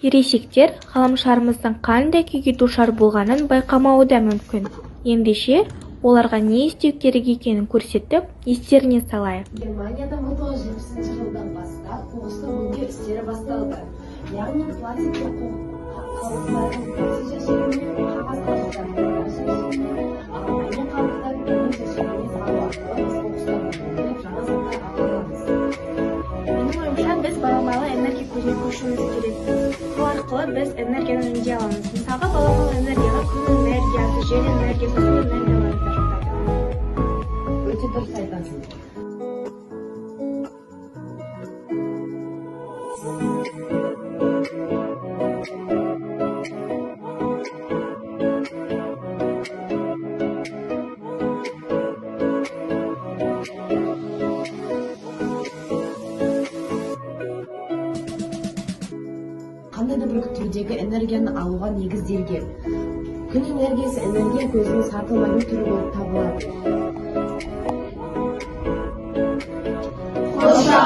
Ересектер ғаламшарымыздың қандай күйге душар болғанын байқамауы да мүмкін. Ендеше, оларға не істеу керек екенін көрсетіп, естеріне салайық. Германияда 1970 жылдан бастап қоқысты өңдеу істері басталды. Яғни пластик қалдықтарын пластик жәшігіне, қағаз қалдықтарын қағаз жәшігіне, ал әйнек қалдықтарын әйнек жәшігіне салу арқылы біз қоқыстарды өңдеп, жаңа заттар ала аламыз. Менің ойымша, біз баламалы энергия көзіне көшуіміз керек. Сол арқылы біз энергияны үнемдей аламыз. Мысалға, баламалы энергияға күн энергиясы, жел энергиясы, су энергиялары да жатады. Өте дұрыс айтасың. Қандай да бір түрдегі энергияны алуға негізделген. Күн энергиясы энергия көзінің сатылмайтын түрі болып табылады. Қоршаған